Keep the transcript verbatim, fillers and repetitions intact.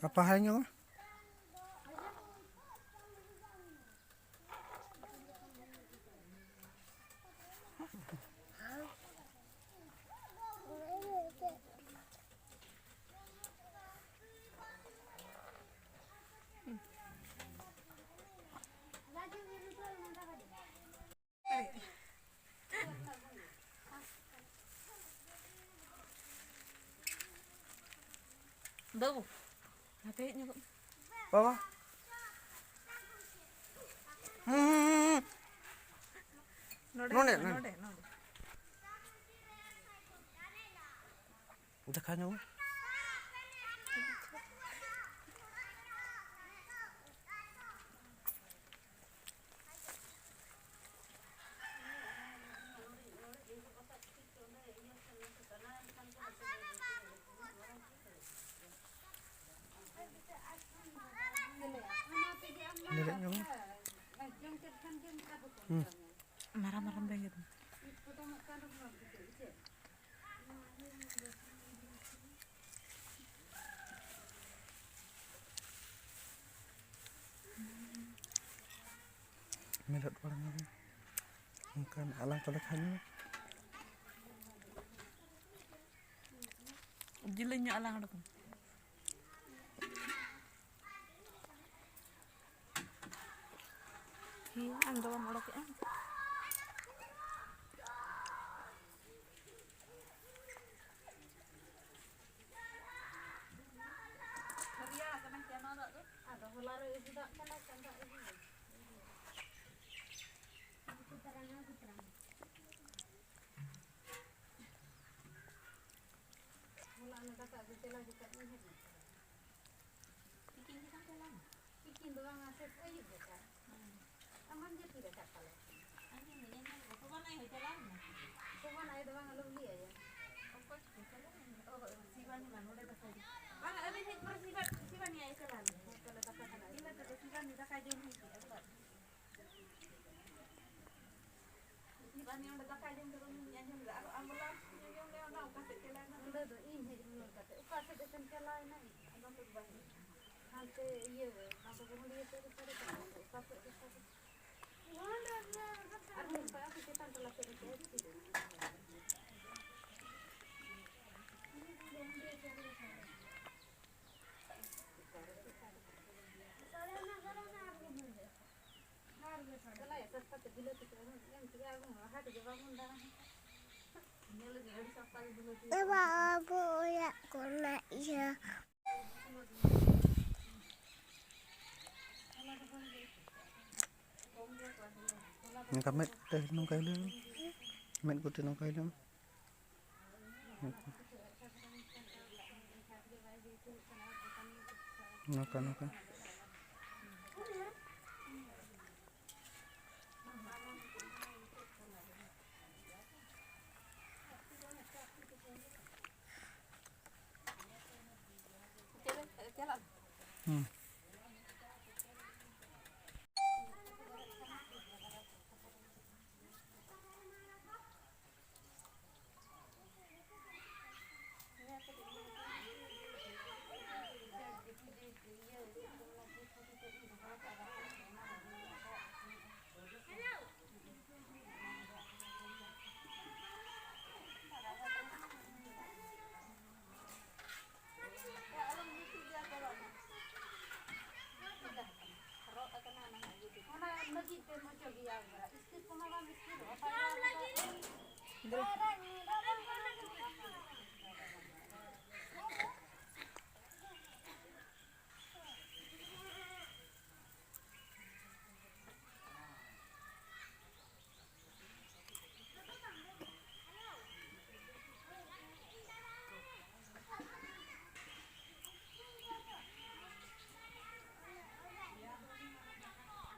ᱜᱟᱯᱟ ᱦᱟᱭ ᱧᱚᱜ᱾ ᱵᱟᱹᱵᱩ, ᱱᱚᱛᱮ ᱦᱮᱡ ᱧᱚᱜᱚᱜ ᱢᱮ᱾ ᱵᱟᱵᱟ᱾ ᱦᱩᱸ, ᱦᱩᱸ, ᱦᱩᱸ, ᱦᱩᱸ᱾ ᱱᱚᱰᱮ, ᱱᱚᱰᱮ, ᱱᱚᱰᱮ, ᱱᱚᱰᱮ᱾ ᱱᱚᱰᱮ, ᱱᱚᱰᱮ᱾ ᱫᱮᱠᱷᱟ ᱧᱚᱜ ᱢᱮ᱾ ᱞᱮᱵᱮᱫ ᱧᱚᱜ ᱢᱮ᱾ ᱦᱩᱸ᱾ ᱢᱟᱨᱟᱝ ᱢᱟᱨᱟᱝ ᱵᱮᱸᱜᱮᱫ ᱢᱮ᱾ ᱢᱮᱞᱮᱫ ᱵᱟᱲᱟ ᱧᱚᱜ ᱢᱮ᱾ ᱚᱱᱠᱟᱱ ᱟᱞᱟᱝ ᱛᱟᱞᱮ ᱠᱷᱟᱱ ᱢᱟ᱾ ᱡᱤᱞᱤᱧ ᱧᱚᱜ ᱟᱞᱟᱝ ᱚᱸᱰᱮ ᱠᱷᱚᱱ᱾ ᱦᱮᱸ, ᱟᱢ ᱫᱚ ᱵᱟᱢ ᱚᱰᱚᱠᱮᱜᱼᱟ? ᱨᱮᱭᱟᱲ ᱠᱟᱱᱟ ᱪᱟᱱᱟ ᱫᱟᱜ ᱫᱚ᱾ ᱟᱫᱚ ᱦᱚᱞᱟ ᱨᱮ ᱟᱹᱜᱩ ᱫᱟᱜ ᱠᱟᱱᱟ, ᱪᱟᱸᱫᱟ ᱟᱹᱜᱩ᱾ ᱦᱚᱞᱟ ᱚᱱᱟ ᱫᱟᱠᱟ ᱟᱹᱜᱩ ᱪᱟᱞᱟᱣ ᱡᱚᱠᱷᱚᱱ ᱤᱧ ᱦᱮᱡ ᱮᱱᱟ᱾ ᱛᱤᱠᱤᱱ ᱜᱮ ᱵᱟᱝ ᱪᱟᱞᱟᱣ ᱮᱱᱟ? ᱛᱤᱠᱤᱱ ᱫᱚ ᱵᱟᱝᱟ, ᱥᱮ ᱟᱹᱭᱩᱵ ᱡᱚᱠᱷᱚᱱ᱾ ᱦᱮᱸ᱾ ᱟᱢᱟᱢ ᱡᱟᱹᱯᱤᱫ ᱟᱠᱟᱫ ᱯᱟᱞᱮ? ᱟᱸᱡᱚᱢ ᱫᱟᱹᱧ, ᱟᱸᱡᱚᱢ ᱫᱟᱹᱧ᱾ ᱥᱚᱵᱟᱱ ᱟᱭᱳ ᱪᱟᱞᱟᱣ ᱮᱱᱟ? ᱥᱚᱵᱟᱱ ᱟᱭᱳ ᱫᱚ ᱵᱟᱝ, ᱟᱞᱚᱢ ᱞᱟᱹᱭ ᱟᱭᱟ᱾ ᱚᱠᱚᱭ ᱪᱚ ᱪᱟᱞᱟᱣ ᱮᱱᱟ? ᱚ, ᱥᱤᱵᱟᱱᱤ ᱢᱟ ᱱᱚᱰᱮ ᱫᱟᱠᱟᱭ ᱡᱚᱢ᱾ ᱵᱟᱝᱟ, ᱟᱹᱞᱤᱧ ᱦᱮᱡ ᱯᱚᱨᱮ ᱥᱤᱵᱟ-, ᱥᱤᱵᱟᱱᱤ ᱟᱭᱳ ᱪᱟᱞᱟᱣ ᱮᱱᱟ᱾ ᱦᱮᱸ, ᱛᱟᱦᱞᱮ ᱫᱟᱠᱟ ᱠᱷᱟᱱ ᱤᱱᱟᱹ ᱛᱮᱫᱚ ᱥᱤᱵᱟᱱᱤ ᱫᱟᱠᱟᱭ ᱡᱚᱢ ᱦᱩᱭ ᱠᱮᱫᱼᱟ᱾ ᱥᱤᱵᱟᱱᱤ ᱚᱸᱰᱮ ᱫᱟᱠᱟᱭ ᱡᱚᱢ ᱠᱮᱫᱟ, ᱩᱱᱤ ᱟᱸᱡᱚᱢ ᱠᱮᱫᱟ᱾ ᱟᱨ ambulance ᱧᱮᱞ ᱡᱚᱝ ᱞᱮ ᱚᱱᱟ ᱚᱠᱟ ᱥᱮᱫ ᱪᱟᱞᱟᱣ ᱮᱱᱟ? ᱚᱸᱰᱮ ᱫᱚ ᱤᱧ ᱦᱮᱡ ᱨᱩᱣᱟᱹᱲ ᱠᱟᱛᱮ ᱚᱠᱟ ᱥᱮᱫ ᱮᱱᱛᱮᱢ ᱪᱟᱞᱟᱣ ᱮᱱᱟ? ᱟᱫᱚ ᱦᱟᱱᱛᱮ ᱤᱭᱟᱹ, ᱚᱱᱟ ᱫᱚ ᱜᱩᱢᱩᱞᱤᱭᱟᱹ ᱥᱮᱫ ᱨᱮ ᱥᱟᱰᱮ ᱠᱟᱱᱟ, ᱚᱠᱟ ᱥᱮᱫ ᱨᱮ ᱥᱟᱰᱮ ᱠᱟᱱᱟ? ᱟᱨ ᱦᱚᱸ ᱚᱱᱠᱟ ᱟᱯᱮ ᱪᱮᱛᱟᱱ ᱴᱚᱞᱟ ᱥᱮᱫ ᱨᱮ ᱪᱮᱫ? ᱪᱟᱞᱟᱜ ᱥᱟᱥᱛᱟ ᱛᱮ ᱵᱤᱞᱟᱹᱛᱤ ᱠᱚ ᱮᱢ ᱠᱮᱜᱼᱟ, ᱟᱵᱚ ᱦᱟᱴ ᱜᱮ ᱵᱟᱵᱚᱱ ᱫᱟᱬᱟᱱᱟ᱾ ᱧᱮᱞ ᱞᱟᱹᱜᱤᱫ ᱟᱹᱰᱤ ᱥᱟᱥᱛᱟ ᱜᱮ ᱵᱤᱞᱟᱹᱛᱤ᱾ ᱮ ᱵᱟ, ᱟᱵᱚ ᱚᱲᱟᱜ ᱠᱚᱨᱮᱱᱟᱜ ᱤᱭᱟᱹ᱾ ᱱᱚᱝᱠᱟ ᱢᱮᱫ ᱛᱮ ᱱᱚᱝᱠᱟ ᱦᱤᱞᱟᱹᱣ ᱢᱮ᱾ ᱢᱮᱫ ᱠᱚᱛᱮ ᱱᱚᱝᱠᱟ ᱦᱤᱞᱟᱹᱣ ᱢᱮ᱾ ᱱᱚᱝᱠᱟ, ᱱᱚᱝᱠᱟ᱾ ᱦᱩᱸ᱾ ᱚᱱᱟ ᱞᱟᱹᱜᱤᱫ ᱛᱮᱢ ᱚᱪᱚᱜᱮᱭᱟ, ᱤᱥᱠᱤᱨ ᱠᱚᱢᱟ ᱵᱟᱢ ᱤᱥᱠᱤᱨᱚᱜᱼᱟ᱾